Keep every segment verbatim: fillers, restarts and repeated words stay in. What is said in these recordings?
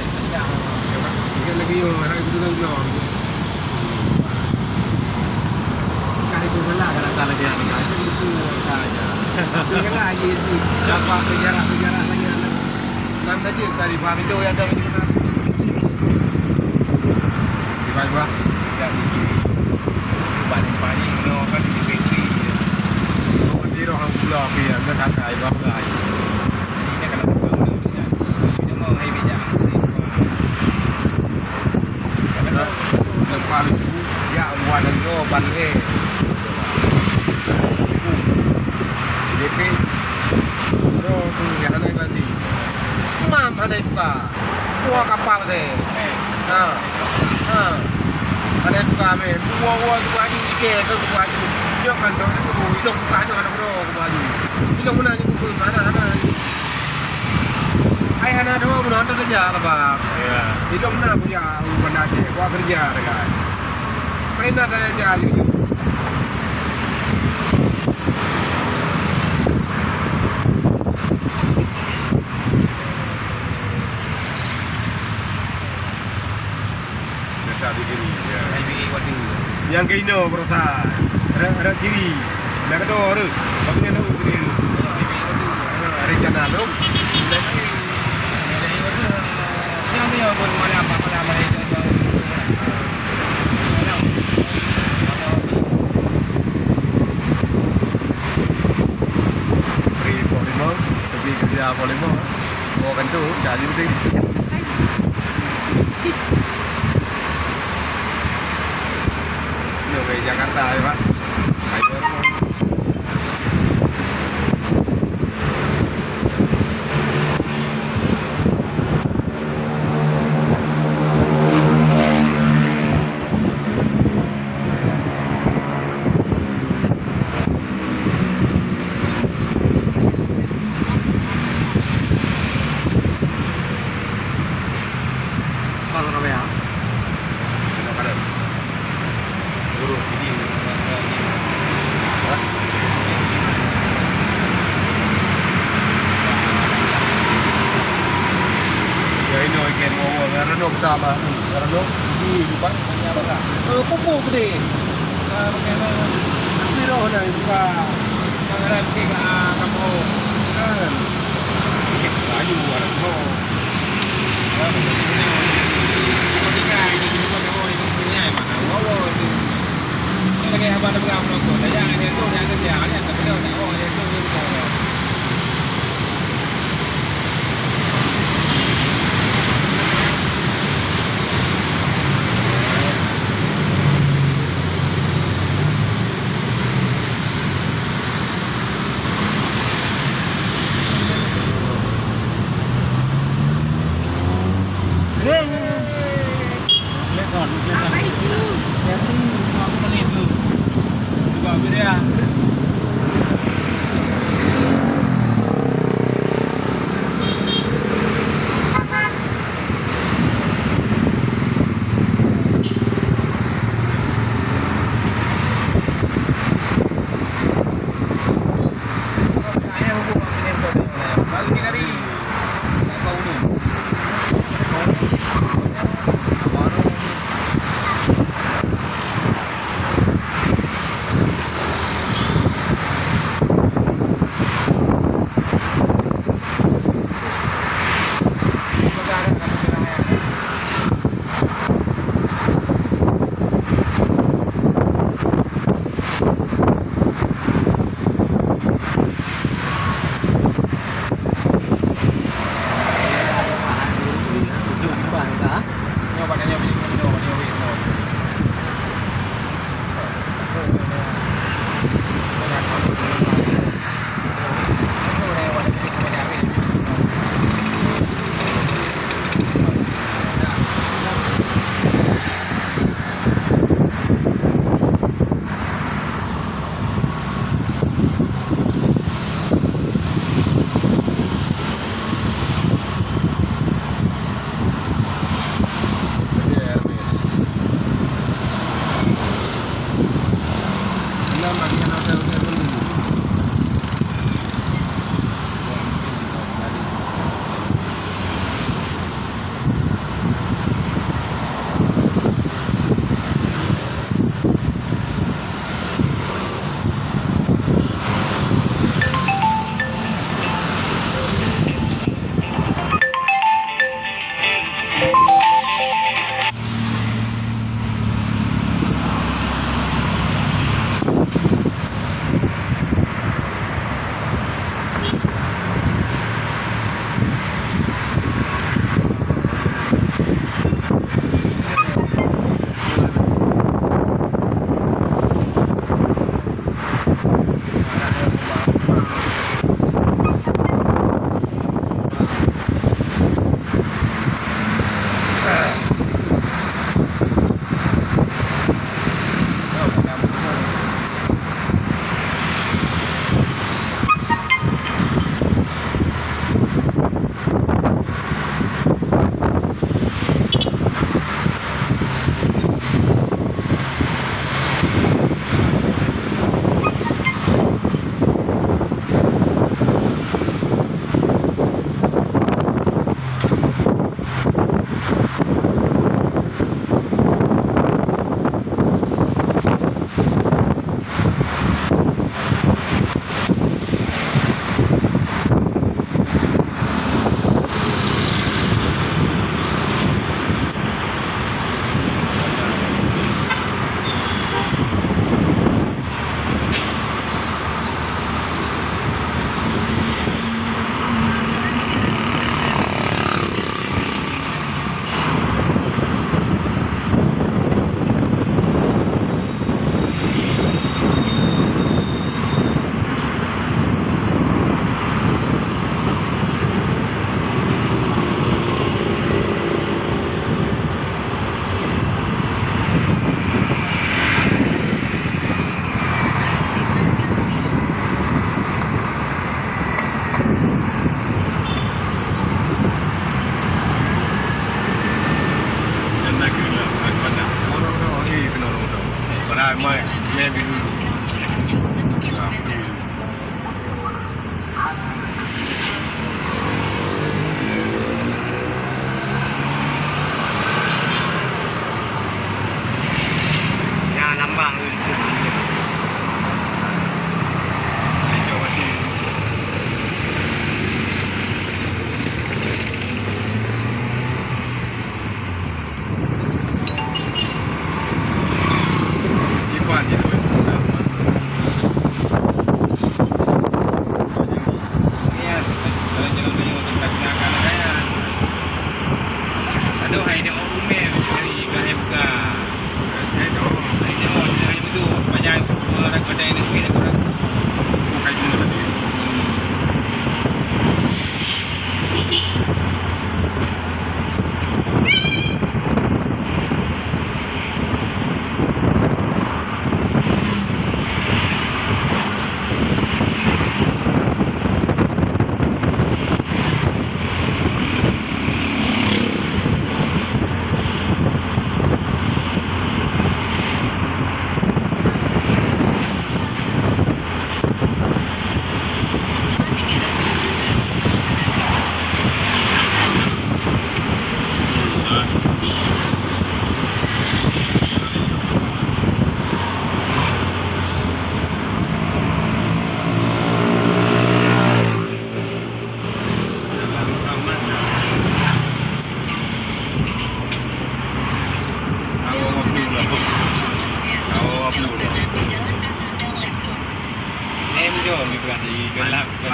Ingat lagi, oh, hai betul kan, belum. Kah itu salah, kalau salah dia ni, kan itu saja. Tapi jangan lagi itu. Siapa sejarah-sejarah lagi, anak. Enam saja tadi, Pak Ridho yang ada di mana? Di Bajwa. Tidak di sini. Paling-paling no kan di Febri. Oh, di roh gula, tapi ya, enggak ada, ibu apa, ai. Ini kan ada gula, ini mau hai beda. Lepas tu, jak luar negara, balik. Jadi, bro tu, yang ada nanti. Mam ada buka. Dua kapal deh. Ha. Ha. Ada buka, meh. Dua, dua, dua ni, tiga, tu, dua ni. Dia kan tu, tu, itu buka tu, ada bro, dua ni. Itu mana ni, tu, mana, mana ni? Ai hana dua bulan tu kerja lah, Bang. Ya. Hidup na punya, bukan aja, buat kerja dengan. Pernah saya aja jujur. Dekat di kiri, ya. Highway water. Nyang ke inoe baroesa. Rek, rek kiri. Dah keudua tu. Bak nyan tu kiri tu. Highway water. Ha, rencana tu. Highway water. Yang ni yang pun mana apa, mana apa, mana apa. Boleh bawa. Bawa kan tu, cari betul. Yo, ke Jakarta ya, Pak. Ayo. Ya, inoe iken woe-woe ngon Renault beusama. Ngon Renault di depan hanya barang. Eh, pupuk gede. Ah, pakai apa? Tapi roh dah buka. Pakai dah bikin, ah, kampung. Kan. Bikin kayu, ada roh. Dah, betul-betul. Cuma tinggal, ini cuma kayu, ini punya, mana? Woe-woe tu. Ini lagi abang dah pegang penonton. Dah, jangan dia tu, jangan dia, jangan dia, tak perlu, tak, oh, dia tu, dia tu.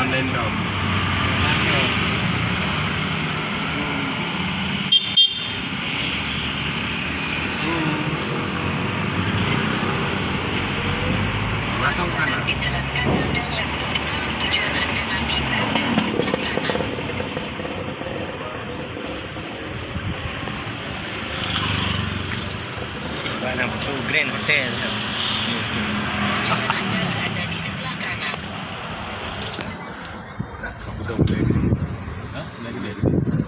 Lendong. Masuk kanan. Bak na, tu Grand Hotel tu. Nah, aku dah boleh. Ha? Boleh, boleh.